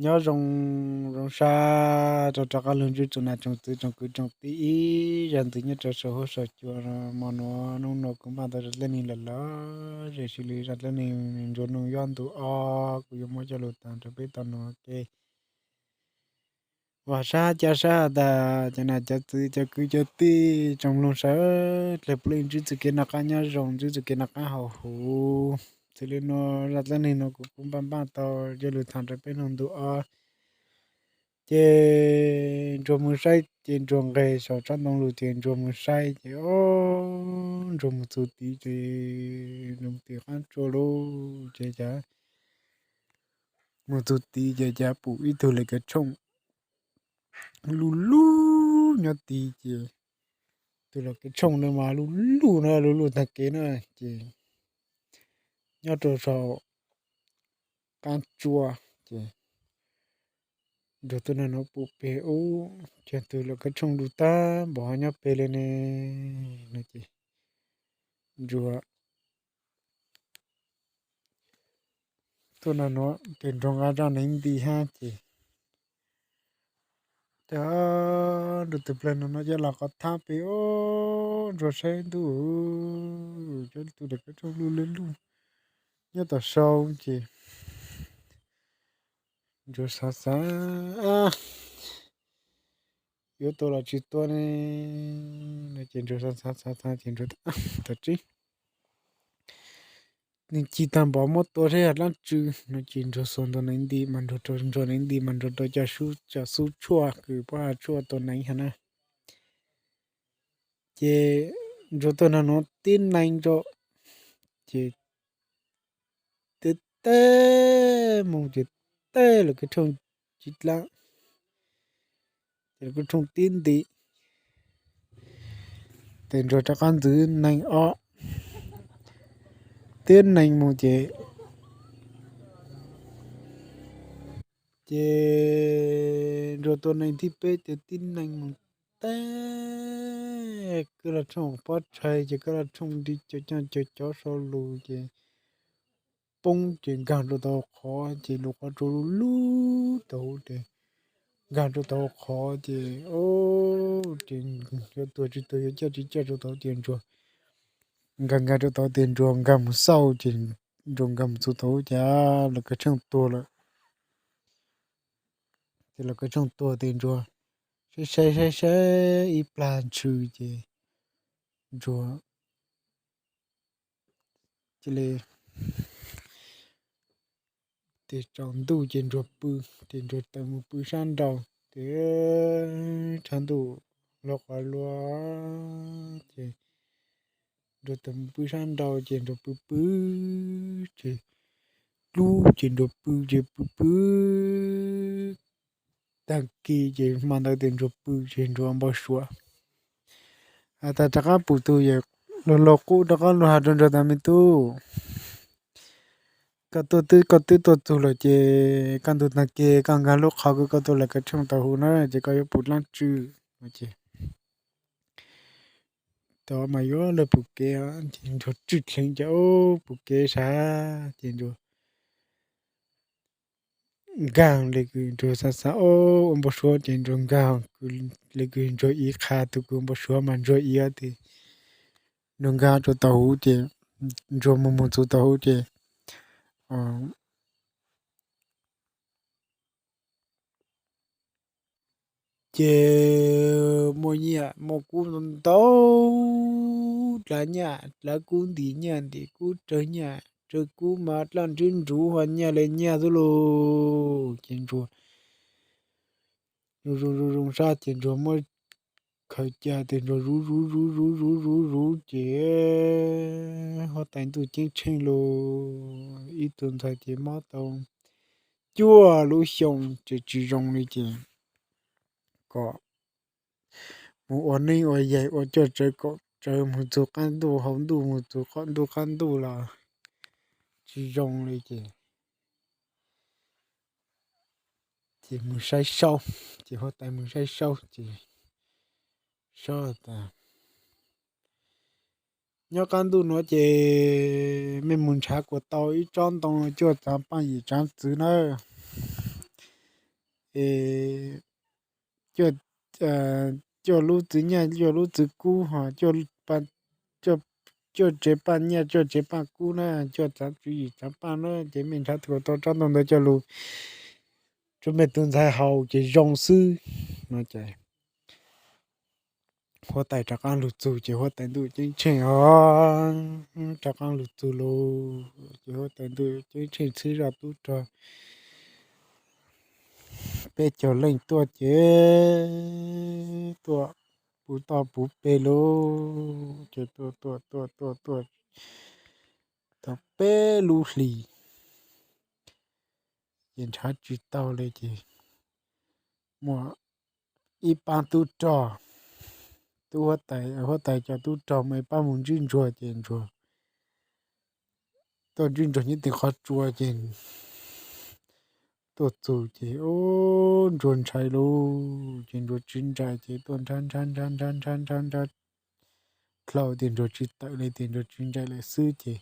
Nyob zoo, zoo sab rau rov qab los tsoom niam tsoom txiv tsoom kwv tsoom tij ib zag ntxiv nyob rau saum huab saum cua. Hmo nuav hnub nuav kuv npaj tau zaj dab neeg los los zem sib lwg zaj dab neeg Ntsuag Noog Yob ntu ob, kuv yuav muab coj lug thaam rau peb tau nuav ke. Vam sab ca sab tas cov nam cov txiv cov kwv cov tij tsoom mloog sawv dlawg puav leej ntsib txuj kev noj qaab nyob zoo, ntsib txuj kev noj qaab haus huv. Txij li nuav zaj dab neeg nuav kuv kuj npaj npaj tau coj lug thaam rau peb mloog ntu ob. Ces Ntsuag mus saib, ces Ntsuag nqeg saum tsob ntoo lug ces Ntsuag mus saib ces o, Ntsuag mus txug tid ces Ntsuag mus tim qaab tsua lug ces cas mus txug tid ces cas pum ib tug lawv kev tshooj lug lug nyob tid ces tug lawv kev tshooj na mas lug lug na, lug lug taag kev na ces nyob rau saum qaab tsua ces Ntsuag tuaj nug nuav pum peg ub, ces tug lawv kev tshooj lug taag npaum ho nyob peg le ne no ces Ntsuag tuaj nug nuav ces Ntsuag nqa zaj neev nti hab ces, ces Ntsuag tug pleg no no ces los qhov thaab peg o, Ntsuag saib ntuj, cov tug lawv kev tshooj lug le lug nyob tom sau ces Ntsuag xav xav yuav tua los tsis tua ne no ces Ntsuag xav xav xav xav ces Ntsuag tas tsis nwg ci taag npaum muab tua saib yog dlaab tsi no ces Ntsuag xuas ntua neev nti mas Ntsuag rau, Ntsuag neev nti mas Ntsuag rau cov xub tshuaj kws puab has tshuaj tua neev hab na. Ces Ntsuag tuaj nug nuav tib neeg rau ces tib teg moog ces teb lawv kev tshooj tsis dlaab, ces lawv kev tshooj tib nti, ces Ntsuag rov qab ntxiv neeg ob tib neeg moog ces, ces Ntsuag tua neeg thib peb ces tib neeg moog teb kws lug tshooj pob tsaig ces kws lug tshooj nti caug caug cov sau lug ces poob ces nkaag rua tau qhov ces lug qhov tsua lug lug tau huv ces nkaag rua tau qhov ces, ces yuav tuag tsis tuag yuav ciaj tsis ciaj rua tau ces Ntsuag nkaag nkaag rua tau ces Ntsuag nkaag moog xauj ces Ntsuag nkaag moog txug tau huv ces lawv kev tshooj tuag lawm. Ces lawv kev tshooj tuag ces Ntsuag saib saib saib saib ib plag ntshw ces Ntsuag cia li, ces tsaus ntuj ces Ntsuag pw, ces Ntsuag tawm moog pw sab nraud ces tshav ntuj lug quas lug ces Ntsuag tawm moog pw sab nraud ces Ntsuag pw pw ces dlub ces Ntsuag pw ces pw pw taag kis ces hmo ntawd ces Ntsuag pw ces Ntsuag npau suav has tas rov qab pum tug yawg laug laug qub rov qab lug has rua Ntsuag tas me tub, koj tuaj twb, koj twb tuaj txug lawm ces kaj ntug taag kis koj nkaag lub qhov kws koj tuaj lawv kev tshooj tau huv na ces koj yuav pum dlaab tsi no ces tod mas yuav lawv pum kev ces Ntsuag tswj dheev ces pum kev sab ces Ntsuag nkaag le kws Ntsuag xav xav ua npau suav ces Ntsuag nkaag le kws Ntsuag iv qha tug kws npau suav mas Ntsuag iv tes Ntsuag nkaag rua tau huv ces Ntsuag moog moog txug tau huv ces ces muaj nyiaj muaj kub ntau ntau, dlav nyiaj dlav kub, ntim nyiaj ntim kub, tsawg nyiaj tsawg kub mas dlaj ntswb ntsuv ho nyiaj le nyiaj xwb lauj. Ces Ntsuag zoo zoo zoo zoo sab ces Ntsuag muab khaws ca tes Ntsuag zuv zuv zuv zuv zuv zuv zuv ces huab tais ntuj ceeb tsheej lauj, ib tug ntxhais ces mob tau cuaj lub xyoo ces tsis zoo li ces kom mus ua neeb ua yaig ua coj tsawv kom tsawv moog txug qaab ntuj hauv ntuj moog txug qaab ntuj qaab ntuj los tsis zoo li ces, ces moog saib saub, ces huab tais moog saib saub ces saub tas nyob qaab ntuj nuav ces mej moog nrhav kuas tau ib tsob ntoo cuaj txav paaj yim tsav txwv nawb. es cuaj, cuaj lub txwv nyaj cuaj lub txwv kub ho cuaj tsev paj nyaj cuaj tsev paj kub na, cuaj tsaav tswv yim tsaav paj na, ces mej nrhav tau tsob ntoo ntawd coj lug rua mej tug ntxhais haus ces zoo xwb no ces huab tais rov qaab lug txug ces huab tais ntuj ceeb tsheej os, rov qaab lug txug lug ces huab tais ntuj ceeb tsheej txhib zaj tub rog peb caug leej tuaj ces tuaj puv toj puv peg lug ces tuaj tuaj tuaj tuaj tuaj tau peb lub hlis ces nrhav tsi tau le ces muaj ib paab tub rog, tub huab tais, huab tais cov tub rog muaj ib paab moog ntsib ntsuag ces ntsuag tuaj ntsib ntsuag nyob tim qhov tsua ces tuaj txug ces ub ntsuag ntshai lug ces ntsuag tsi ntsais ces tuaj nrhav nrhav nrhav nrhav nrhav nrhav nrhav dlhau tias ntsuag tsi tawm le tias ntsuag tsi ntsais lawm xwb ces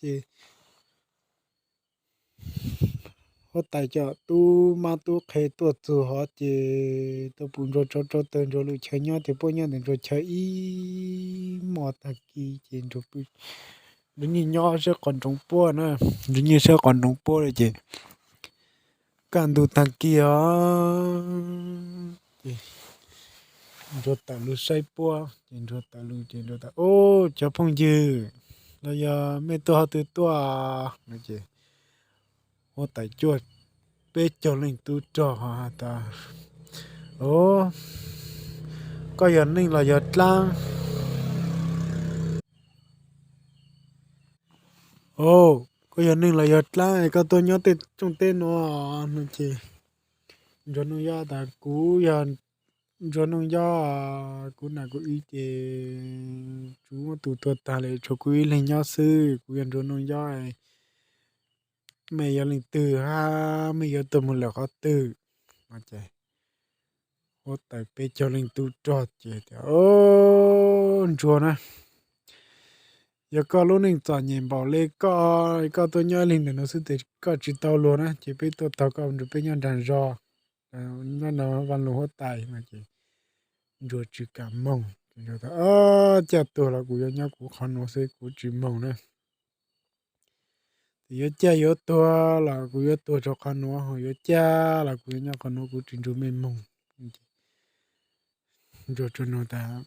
ces huab tais cov tub mab tub qhe tuaj txug hov ces tuaj pum ntsuag tsau tsau tawg ntsuag lub chaw nyob ces puab nyob ntawm ntsuag chaw ib hmos tag kis ces ntsuag nyiag nyob sab qhov nroog puab na, ntsuag nyiag sab qhov nroog puab lawm ces kaj ntug tag kis os ces ntsuag tawm lug saib puab ces ntsuag tawm lug ces ntsuag tas, Ub, cov phooj ywg, los yog mej tuaj hov twg tuaj no ces huab tais cuaj peb caug leej tub rog has tas, Ub, koj yog neeg los yog dlaab? Ub, koj yog neeg los yog dlaab es koj tuaj nyob tej tsooj teb nuav no ces ntsuag Noog Yob tas, Kuv yog ntsuag Noog Yob, kuv nam kuv ib ces tsuv muab tus tuag tag lawm tshuav kuv ib leeg nyob xwb. Kuv yog ntsuag Noog Yob, mej yog leej twg hab mej yuav tuaj moog lawm qhov twg? Ces huab tais peb caug leej tub rog ces tas, Ub, ntsuag na, yog koj lub neej txom nyem npaum le koj, koj tuaj nyob ib leeg ntawm nuav xwb tes koj tsis tau luag na, ces peb tuaj taug koj ntsuag peb nyob nraag zog. Nyob no Vaj Loog huab tais no ces ntsuag tsis kam moog. Ntsuag tas, Caj tuag los kuv yuav nyob kuv qhov nuav xwb, kuv tsis moog na. Tes yuav caj yuav tuag los kuv yuav tuag rau qhov nuav, ho yuav caj los kuv yuav nyob qhov nuav, kuv tsis nrug mej moog. Ntsuag tsuas nug tas,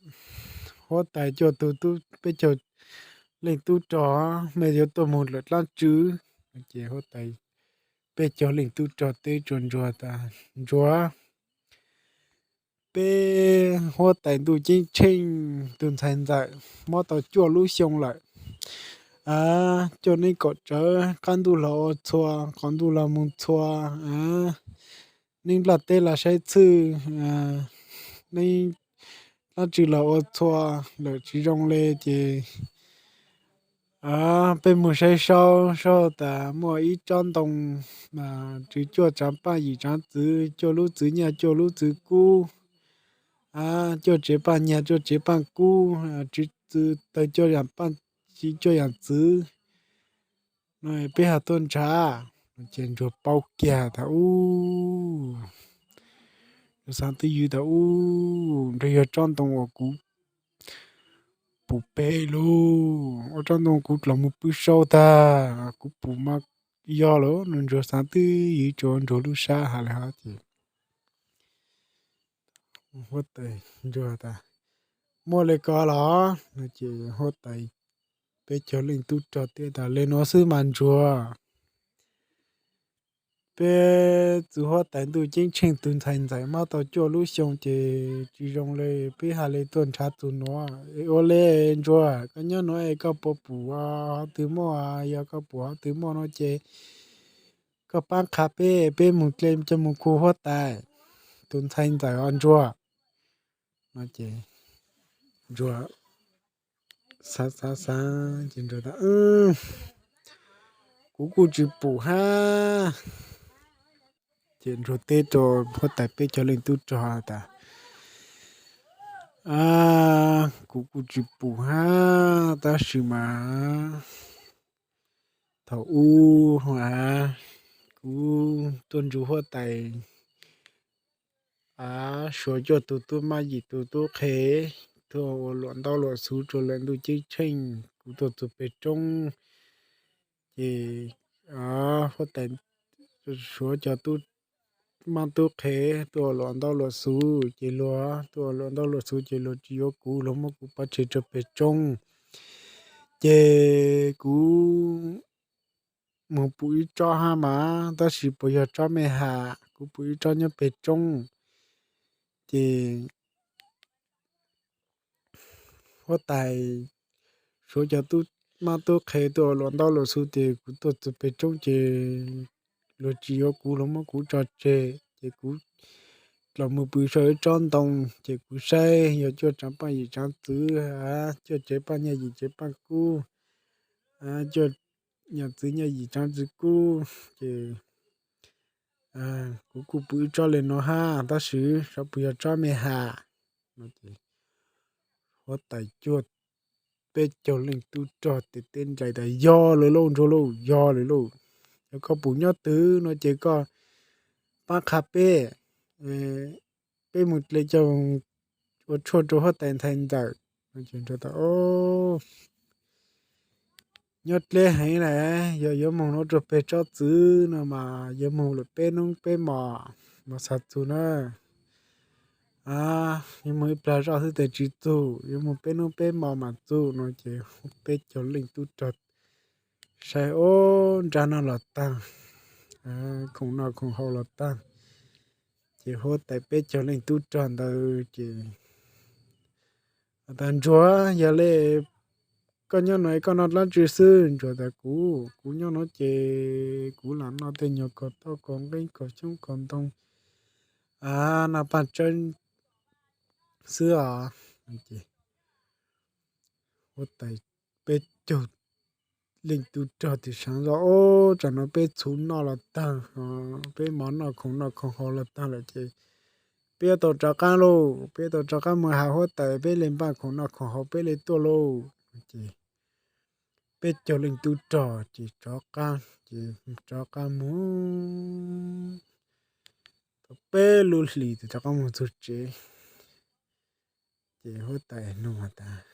Huab tais cuaj tug tub, peb caug leej tub rog, mej yuav tuaj moog lawm dlaab tsi? Ces huab tais peb caug leej tub rog teb rua ntsuag tas, Ntsuag, peb huab tais ntuj ceeb tsheej tug ntxhais ntxawm mob tau cuaj lub xyoo lawm. Cuaj neb kaum tsawv, qaab ntuj los ua txhua, qaum ntuj los moog txhua, neb nplaj teb los saib txhwj, neb dlaab tsi los ua txhua lawm tsis zoo le ces peb moog saib saub, saub tas muaj ib tsob ntoo, tswv cuaj tsaav paaj yim tsaav txwv, cuaj lub txwv nyaj cuaj lub txwv kub, cuaj tsev paaj nyaj cuaj tsev paaj kub, tswv txwv tawg cuaj yaam paaj, cuaj yaam txwv no, peb ho tuaj nrhav. Ces ntsuag paub kiag tas, Ub, ntsuag xaav twb ywm tas, Ub, ntshe yog tsob ntoo uas kuv pum peg lug, ua tsob ntoo kuv dlaus moog pw saub tag, kuv pum mas yog lawm no. Ntsuag xaav twb ywm, tsuas ntsuag lub sab has le hov ces huab tais ntsuag tas, Muaj le ko los? No ces huab tais peb caug leej tub rog teb tas, Le nuav xwb mas ntsuag, peb txwv huab tais ntuj ceeb tsheej tug ntxhais ntxawm mob tau cuaj lub xyoo ces tsis zoo le, peb has le tuaj nrhav tug nuav. Es ua le ntsuag, koj nyob nuav es koj puas pum hov twg muaj? Yog koj pum hov twg muaj no ces koj paab qha peb, peb moog dle coj moog khu huab tais tug ntxhais ntxawm os ntsuag. No ces ntsuag xaav xaav xaav ces ntsuag tas, Kuv kuj tsis pum hab. Ces ntsuag teb rua huab tais peb caug leej tub rog tas, Kuv kuj tsis pum hab, tab sis mas Thaum ub a, kuv tuaj ntsib huab tais a, suav cuaj tug tub mab yim tug tub qhe, tuaj ua luam ntaub luam xuv rau lawm ntuj ceeb tsheej, kuv tuaj txug peg roob, ces huab tais suav cov tub mab tub qhe tuaj ua luam ntaub luam xuv ces luag, tuaj ua luam ntaub luam xuv ces luag tsis yuav kuv, luag muab kuv pov tseg rau peg roob. Ces kuv mus pum ib tsob hab mas, tab sis puas yog tsob me has, kuv pum ib tsob nyob peg roob. Ces huab tais suav cov tub mab tub qhe tuaj ua luam ntaub luam xuv ces kuv tuaj txug peg roob ces luag tsis yuav kuv, luag muab kuv tso tseg ces kuv los mus pw saum ib tsob ntoo ces kuv saib yog cuaj tsaav paaj yim tsaav txwv, cuaj tsev paaj nyaj yim tsev paaj kub, cuaj yam txwv nyaj yim tsaav txwv kub. Ces kuv kuj pw ib tsob le nuav hab, tab sis xyov puas yog tsob me has. Huab tais cuaj peb caug leej tub rog tes teb nrais tas, yog lawm lauj Ntsuag lauj, yog lawm lauj. Yog koj pum nyob twg no ces koj pab qha peb, peb mus dle coj ua tshuaj rau huab tais ntxhais ntxawm. Nyob dleb heev lawm, yog yuav moog nuav rua peg tsob txwv no mas yuav moog lawm peb nub peb mos mas xav txug na. Yuav moog ib plag zoj xwb tes tsis txug, yuav moog peb nub peb mos mas txug no ces peb caug leej tub rog saib ub nrab noj los taag, khoom noj khoom haus los taag, ces huab tais peb caug leej tub rog ntawd ces tas, Ntsuag, yog le koj nyob nuav koj noj dlaab tsi xwb? Ntsuag tas, Kuv, kuv nyob nuav ces kuv lam noj tej nyuag kaus tauj kaus nqeeb kaus xyoob kaus ntoo, noj paaj tsawb xwb os. Huab tais peb caug leej tub rog tes saav zoj, Ub, tsam no peb txhuv noj los taag, peb mov noj khoom noj khoom haus los taag lawm ces peb yuav tau rov qaab lauj, peb yuav tau rov qaab moog has huab tais peb le npaaj khoom noj khoom haus peb le tuaj lauj. Ces peb caug leej tub rog ces rov qaab, ces rov qaab moog tau peb lub hlis tes rov qaab moog txug tsev. Ces huab tais nug tas,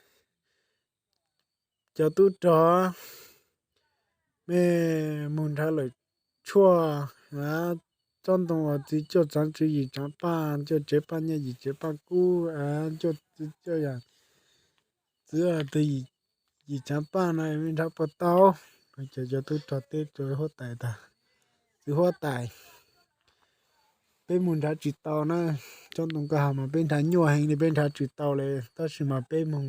Cov tub rog, mej moog nrhav lawm tshuaj tsob ntoo uas txwv cuaj tsaav txwv yim tsaav paaj, cuaj tsev paaj nyaj yim tsev paaj kub, cuaj txwv cuaj yam txwv txwv yim tsaav paaj no mej nrhav puas tau? Ces cov tub rog teb rua huab tais tas, Txwv huab tais, peb moog nrhav tsis tau na. Tsob ntoo koj has mas peb nrhav nyuaj heev li, peb nrhav tsis tau li, tab sis mas peb moog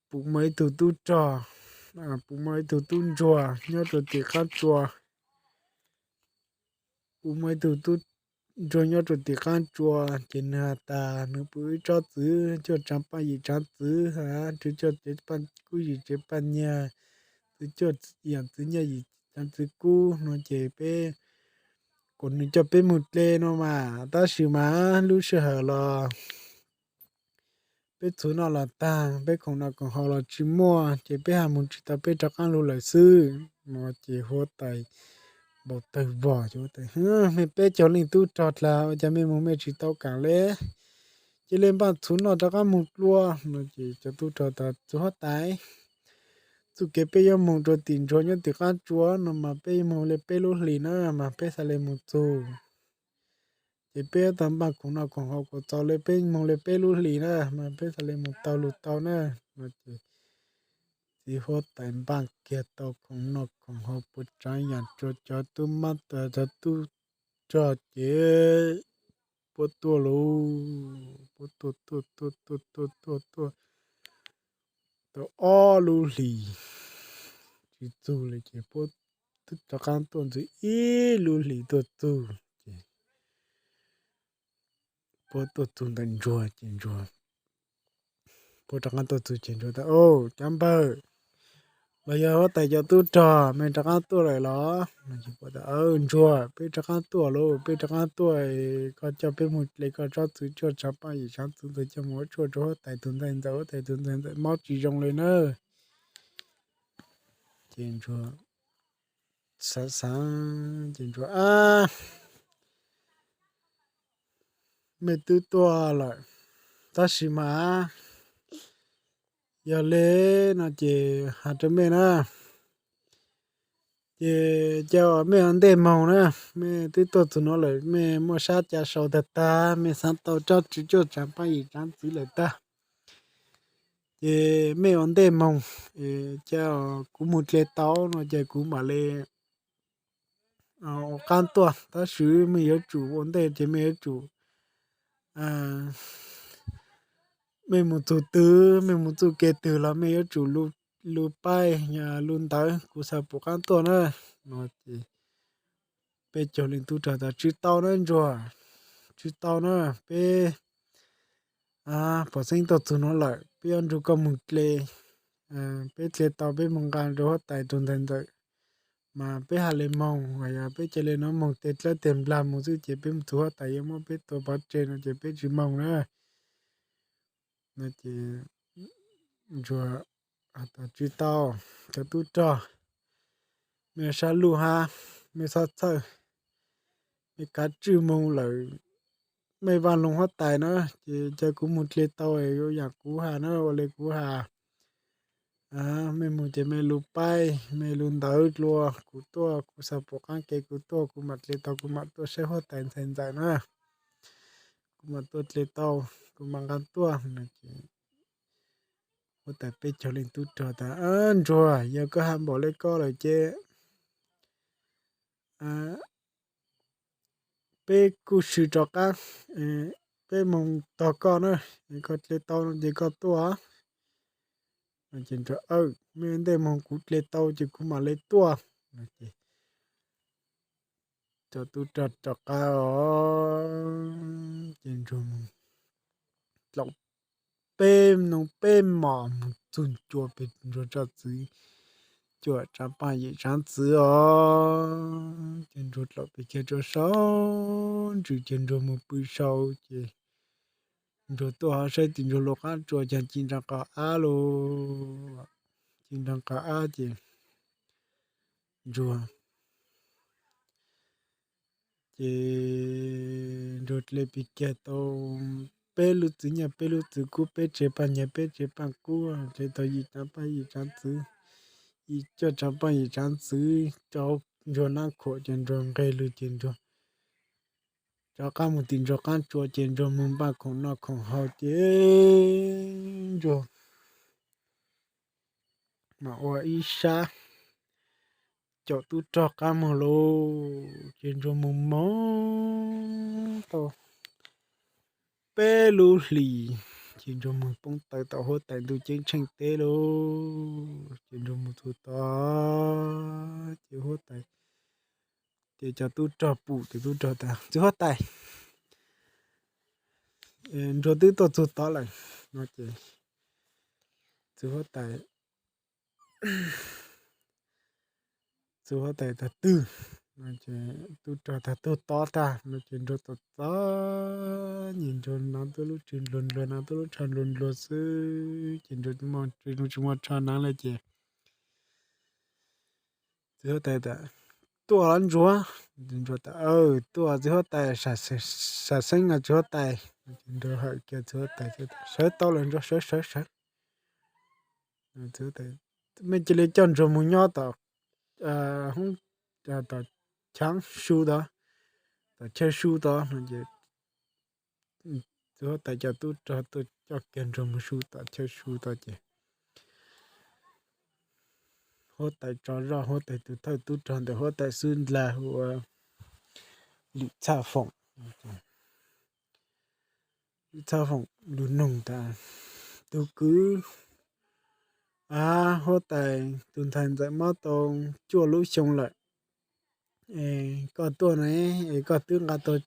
pum muaj ib tug tub rog, pum muaj ib tug tub ntsuag nyob rua tim qaab tsua. Pum muaj ib tug tub ntsuag nyob rua tim qaab tsua, ces nwg has tas nwg pum ib tsob txwv cuaj tsaav paaj yim tsaav txwv, txwv cuaj tsev paaj kub yim tsev paaj nyaj, txwv cuaj yam txwv nyaj yim tsaav txwv kub no ces peb, kuas nwg coj peb moog dle no mas, tab sis mas lub sij hawm los peb txhuv noj los taag, peb khoom noj khoom haus los tsis muaj, ces peb has moog tsis tau, peb rov qaab lug lawm xwb no. Ces huab tais npau tawg vog, mej peb caug leej tub rog dlaag ua cas mej moog mej tsis tau kaam le, cia le npaaj txhuv noj rov qaab moog dlua no. Ces cov tub rog tas, Txwv huab tais, txuj kev peb yuav moog rua tim ntsuag nyob tim qaab tsua no mas peb moog le peb lub hlis na mas peb xaav le moog txug. Ces peb yuav tau npaaj khoom noj khoom haus kuas txaus le peb moog le peb lub hlis na mas peb xaav le moog tau lug tau na. Ces txiv huab tais npaaj kiag tau khoom noj khoom haus puas tsaav yaam rua cov tub mab cov tub rog ces puab tuaj lauj, puab tuaj tuaj tuaj tuaj tuaj tuaj tuaj tau ob lub hlis tsis txug li ces puab rov qaab tuaj ntxiv ib lub hlis tuaj txug ces puab tuaj txug ntawm ntsuag ces ntsuag, puab rov qaab tuaj txug ces ntsuag tas, Au, cov npawg, los yog huab tais cov tub rog mej rov qaab tuaj lawm los? Ntsuag, peb rov qaab tuaj lauj, peb rov qaab tuaj, koj coj peb moog dle koj tsob txwv cuaj tsaav paaj yim tsaav txwv ntawd coj moog ua tshuaj rua huab tais tug ntxhais ntxawm, huab tais tug ntxhais ntxawm mob tsis zoo li na. Ces ntsuag xav xav ces ntsuag, Ab, mej twb tuaj lawm, tab sis mas yog le no ces has rau mej na, ces cia mej ua ntej moog na, mej twb tuaj txug nuav lawm, mej muaj sab ca sau tag tag, mej xaav tau tsob tswv cuaj tsaav paaj yim tsaav txwv lawm tag, ces mej ua ntej moog, cia kuv moog dle tau no ces kuv mam le ua qaab tuaj, tab sis mej yuav tsum ua ntej ces mej yuav tsum, mej moog txug twg, mej moog txuj kev twg los mej yuav tsum lug paib lug ntawv, kuv xaav pum qaab tuaj na. No ces peb caug leej tub rog tas, Tsi tau na ntsuag, tsi tau na, peb pog xeeb tuaj txug nuav lawm, peb yuav nrug koj moog dle, peb dle tau peb moog nqaa rua huab tais rua ntxhais ntxawm, mas peb has le moog, yog peb ca le nuav moog teg dlawb teg nplag moog xwb ces peb moog txug huab tais yuav muab peb tua pov tseg no ces peb tsi moog na. No ces ntsuag has tas, Tsi tau, cov tub rog, mej sab luj hab, mej txhob txhawj, mej kav tswj moog lawm, mej vaaj lug huab tais na, ces ca kuv moog dle tau yuav yaam kuv has na, ua le kuv has. Mej moog ces mej lug paib, mej lug ntawv dlua, kuv tuaj kuv xaav pum qaab kev, kuv tuaj kuv mam dle tau, kuv mam tuaj saib huab tais ntxhais ntxawm na, kuv mam tuaj dle tau, kuv mam nqaa tuaj no ces huab tais peb caug leej tub rog tas, Ntsuag, yog koj has npaum le koj lawm ces peb kuj swm rov qaab, peb moog tog koj na, koj dle tau no ces koj tuaj. Ces ntsuag, Mej ntej moog, kuv dle tau ces kuv mam le tuaj. Ces cov tub rog rov qab os, ces ntsuag dlaum peb noog peb mos moog txug ncua peg ntsuag tsob txwv, cuaj tsaav paaj yim tsaav txwv os. Ces ntsuag dlaum peg kiag rua saum ntsws ces ntsuag moog pw saud ces ntsuag tuaj ho saib tim ntsuag lub qaab tsua ces ci nroo qos ab lauj. Ci nroo qos ab ces ntsuag ces ntsuag dle pig kiag tau peb lub txwv nyaj, peb lub txwv kub, peb tsev paaj nyiav, peb tsev paaj kub, dle tau yim tsaav paaj yim tsaav txwv, yim cuaj tsaav paaj yim tsaav txwv rau ntsuag nab khuam ces ntsuag nqeg lug ces ntsuag rov qaab moog tim ntsuag qaab tsua ces ntsuag moog npaj khoom noj khoom haus ces ntsuag mam ua ib sab caum tub rog qaab moog lauj. Ces ntsuag moog moog tau peb lub hlis ces ntsuag moog poob tawm tom huab tais ntuj ceeb tsheej teb lauj. Ces ntsuag moog txug tod ces huab tais, ces cov tub rog pum ces tub rog tas, Txiv huab tais, ntsuag twb tuaj txug tod lawm no ces txiv huab tais, txiv huab tais tag twg? Tub rog tag tug tod tag no ces ntsuag txom txom nyem, ntsuag hnav tuab lub tsho nplua nplua, hnav tuab lub tsho nplua nplua xwb ces ntsuag tsis muaj tsho hnav lawm ces txiv huab tais tas, Tuaj los ntsuag? Ntsuag tas, Tuaj txiv huab tais, sam xeeb no txiv huab tais. Ntsuag hawm kiag txiv huab tais, Sawv tau lawm ntsuag, sawv sawv sawv. Mej cia li coj ntsuag moog nyob tom, tom chaw su tod, tom chaw su tod no ces txiv huab tais cov tub rog tuaj coj kiag ntsuag moog su tom chaw su tod ces huab tais tso zoj, huab tais tus thawj tub rog ntawm huab tais xub ndlag hu ua Lim Txhaj Foom. Lim Txhaj Foom lug noog tas, Tug kwv, huab tais tus ntxhais ntxawm mob tau cuaj lub xyoo lawm, es koj tuaj ne, es koj twb nqa tau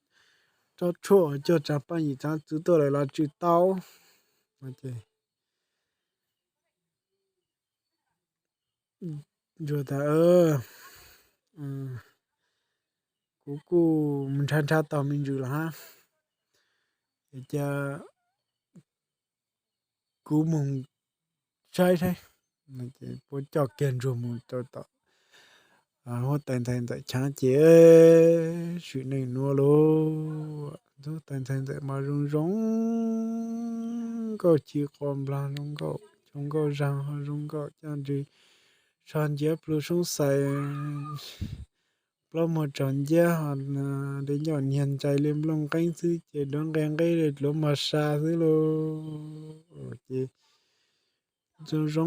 tsob tshuaj cuaj tsaav paaj yim tsaav txwv tuaj lawm los tsis tau? Ntsuag tas, Kuv kuj mus nrhav nrhav tau me ntsis los hab, es cia kuv moog saib saib. Ces puab coj kiag ntsuag mus rau tom huab tais ntxhais ntxawm chav ces swm neej nuav lauj. Huab tais ntxhais ntxawm mas zoo zoo nkauj ci quas nplag, zoo nkauj zoo nkauj zag, zoo nkauj caj ntsws, sog nciab plhu soob xais, plaub muag tsaug nciab, de ncauj niag ntsais li nplooj nqeeb xwb ces duav nqe nqeb li duav mos sa xwb lauj. Ces zoo zoo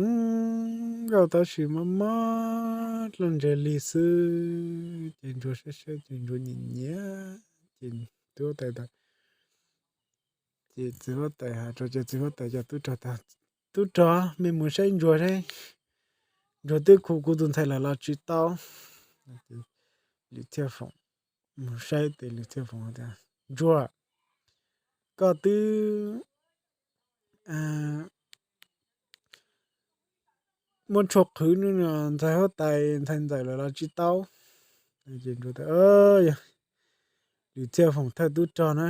nkauj tab sis mob mob dlub ntseg li xwb ces ntsuag saib saib ces ntsuag nyiam nyiam ces txiv huab tais tas ces txiv huab tais has rau ces txiv huab tais cov tub rog tas, tub rog, mej mus saib ntsuag saib, ntsuag twb khu kuv tus ntxhais lawm los tsis tau. Lwm Txhiaj Foom mus saib tes Lwm Txhiaj Foom tas, ntsuag, koj twb muab tshuaj qhwv ntxhais huab tais ntxhais ntxawm lawm los tsis tau. Lwm Txhiaj Foom thawj tub rog na,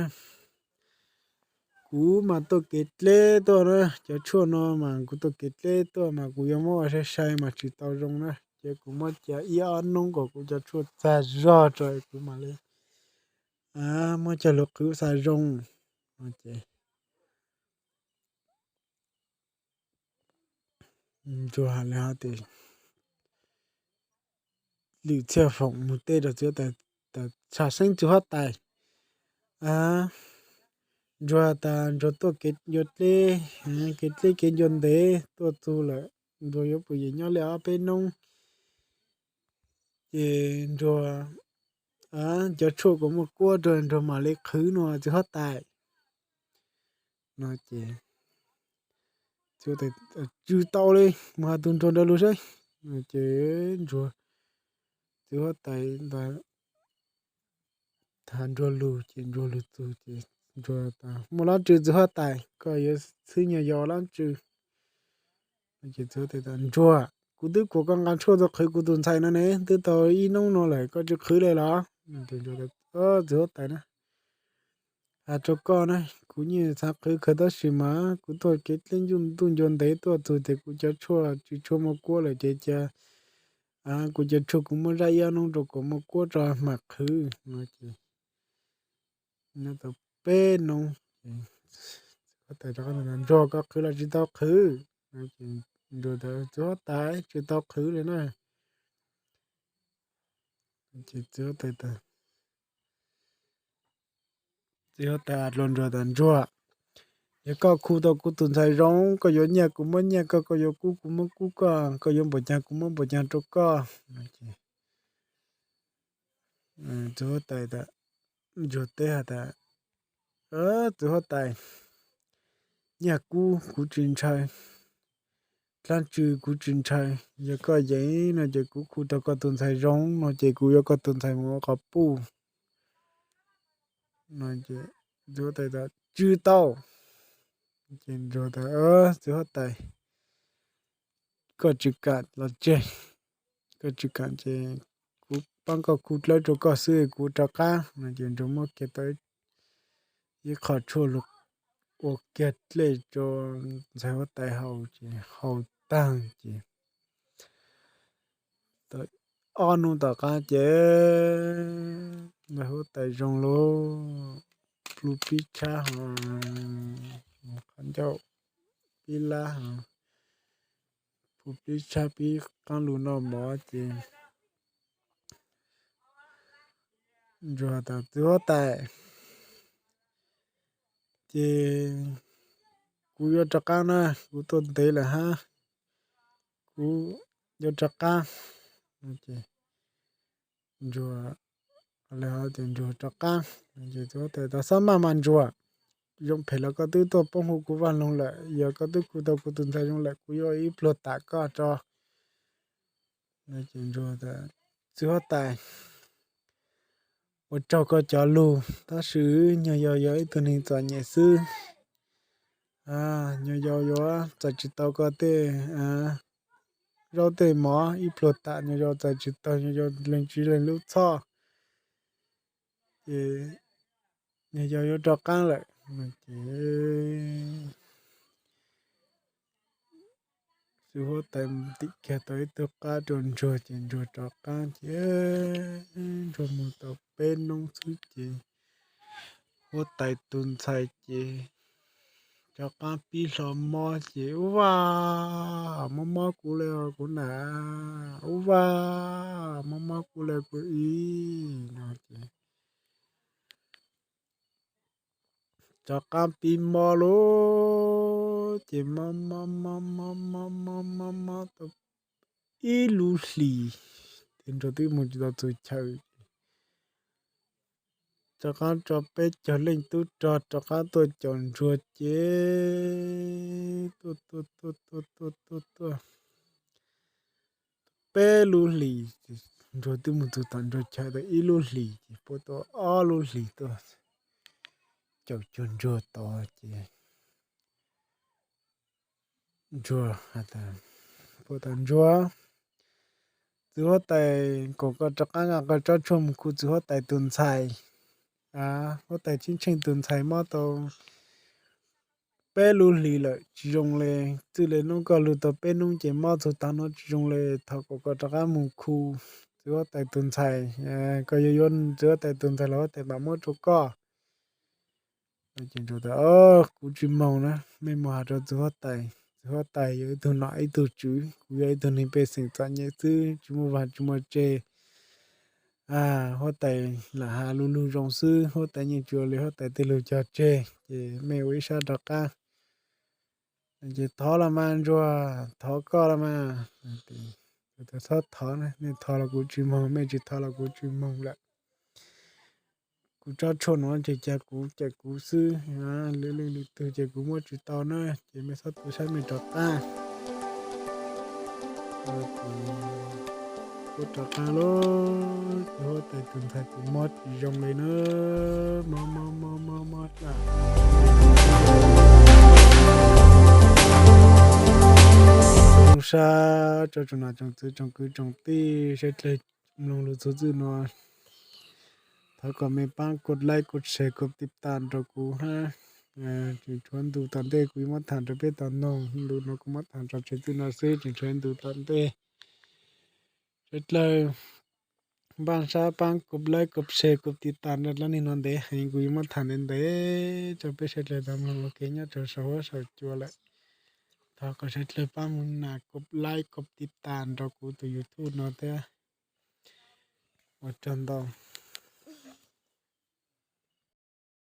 kuv mas tuaj kev dleb tuaj na, cov tshuaj no mas kuv tuaj kev dleb tuaj mas kuv yuav muab ua sai sai mas tsis tau zoo na, ces kuv muab cia ib ob hnub kom kuv cov tshuaj txag zog tso kuv mam li muab coj lug qhwv xa zoo. Ces ntsuag has li hov tes Lwm Txhiaj Foom mus teb rau txiv huab tais, tsham xeeb txiv huab tais, ntsuag tas ntsuag tuaj kev ncua dleb, kev dleb kev ncua ntev tuaj txug lawm, ntsuag yuav puas yim nyob li ob peb hnub ces ntsuag, cov tshuaj kuv muab kuab rau ntsuag mam li qhwv no txiv huab tais. No ces tsis tau li, mus has tus ntsuag ntawd lug saib. Ces ntsuag, txiv huab tais ntawd has ntsuag lug ces ntsuag lug txug ces ntsuag tas, muaj dlaab tsi txiv huab tais, koj yuav xwb nyuag yau dlaab tsi? Ces txiv huab tais tas, ntsuag, kuv twb kuas koj nqa tshuaj tuaj qhwv kuv tus ntxhais no ne, twb tau ib hnub no lawm koj tsis qhwv li los? Txiv huab tais na, has rau koj na, kuv yeej xav qhwv kawg tab sis mas kuv tuaj kev dleb ntuj ncua ntev tuaj txug ces kuv cov tshuaj tsis tshua muaj kuab lawm ces cia kuv cov tshuaj kuv muab zab ib ob hnub rau kom muaj kuab tso mam qhwv no ces nyob tau peb hnub, ntsuag, koj qhwv los tsis tau qhwv? Ntsuag tas, txiv huab tais, tsis tau qhwv li na. Ces txiv huab tais, txiv huab tais hais rau ntsuag tas, ntsuag, yog koj khu tau kuv tus ntxhais zoo, koj yuav nyiaj kuv muab nyiaj koj, koj yuav kub kuv muab kub koj, koj yuav npaum caag kuv muab npaum caag rau koj. Txiv huab tais, ntsuag teb has tas, txiv huab tais, nyiaj kub kuv tsis ntshaw, dlaab tsi kuv tsis ntshaw, yog koj yeem no ces kuv khu tau koj tus ntxhais zoo no ces kuv yuav koj tus ntxhais mus ua quas puj. Txiv huab tais tas, tsis tau. Ces ntsuag tas, txiv huab tais, koj tsis kam los tseg, koj tsis kam ces kuv paab koj khu dlawb rau koj xwb, kuv rov qab no ces ntsuag muab kiag tau ib qho tshuaj lug ua kiag dlej rau ntxhais huab tais haus ces haus taag ces tau ob hnub tom qab ces ntxhais huab tais zoo lug, plhu pib tshab ho, qhov ncauj pib lab ho, plhu pib tshab pib qaab lug noj mov ces ntsuag tas, txiv huab tais, ces kuv yuav rov qab na, kuv tuaj ntev lawm hab, kuv yuav rov qab. Ces ntsuag, ces ntsuag rov qab, ces txiv huab tais tas, xob maj mas ntsuag, zoo phem los koj twb tuaj poob huv kuv vaj loog lawm, yog koj twb khu tau kuv tus ntxhais zoo lawm kuv yuav ib pluag tam koj tso. Ces ntsuag tas, txiv huab tais, ua tsaug koj cov lug tab sis nyuag yau yog ib tug neeg txom nyem xwb, nyuag yau yuav txais tsis tau koj tej zaub tej mov, ib pluag tam nyuag yau txais tsis tau, nyuag yau lees tsis lees lub txhoj. Ces nyuag yau yuav rov qab lawm. Ces Txiv huab tais mus tim kiag tau ib tug qab rau ntsuag ces ntsuag rov qab ces ntsuag mus tau peb hnub xwb ces huab tais tus ntxhais ces rov qab pib hlo mob ces, Ub vas, mob mob kuv li os kuv nam, ub vas, mob mob kuv li kuv ib, no ces rov qab pib mob lauj, ces mob mob mob mob mob mob mob mob tau ib lub hlis, ces ntsuag twb mus tsis tau txog chaw. Rov qab tso peb caug leej tub rog rov qab tuaj caum ntsuag ces tuaj tuaj tuaj tuaj tuaj tuaj tuaj peb lub hlis, ntsuag twb mus txog tom ntsuag chaw tau ib lub hlis ces puab tau ob lub hlis tuaj caum cuag ntsuag tod ces ntsuag, puab tas, Ntsuag, txiv huab tais kom koj rov qab nqa qw tsob tshuaj mus khu txiv huab tais tus ntxhais. Huab tais Tsheej Tsheej tus ntxhais mob tau peb lub hlis lawm tsis zoo li, txij li hnub koj lug tau peb hnub ces mob txug tav no tsis zoo li, thov kom koj rov qab mus khu txiv huab tais tus ntxhais, koj yuav yuav txiv huab tais tus ntxhais los huab tais mam muab rau koj. Ces ntsuag tas, Kuv tsis moog na, mej mus has rau txiv huab tais, txiv huab tais yog ib tug nom ib tug tswv, kuv yog ib tug neeg pej xeem txom nyem xwb tsis muaj vaj tsis muaj tse. Huab tais lam has lug lug zoo xwb, huab tais yeej tsis ua li huab tais tej lug cog tseg, ces mej ua ib sab rov qab. Ces thov los mas ntsuag, thov koj los mas. Txhob thov, nej thov los kuv tsis moog, mej tsis thov los kuv tsis moog lawm. Kuv tsob tshuaj no ces cas kuv cawm kuv xwb, lwm leej lwm tug ces kuv muab tsis tau na, ces mej txhob tu sab mej rov qab. Kuv rov qab lauj, ces huab tais tus ntxhais ces mob tsis zoo li na, mob mob mob mob mob dlaab. Zoo sab rau tsoom nam tsoom txwv tsoom kwv tsoom tij sawv dlawg mloog lug txug txij no. Thov kom mej paab kov like, kov share, kov tiv tam rau kuv hab. Tseem tshuav ntu tom ntej kuv yuav muab tham rau peb tau noog, ntu no kuv muab tham tso tseg txij no xwb, tseem tshuav ntu tom ntej. Sawv dlawg npaj sab paab kov like, kov share, kov tiv tam rau dlaab neeg no ntev heev, kuv yuav muab tham ntev ntev rau peb sawv dlawg tau mloog ua ke nyob rau saum huab saum cua lawm. Thov kom sawv dlawg paab mus nam kov like, kov tiv tam rau kuv tus YouTube no thiab. Ua tsaug ntau.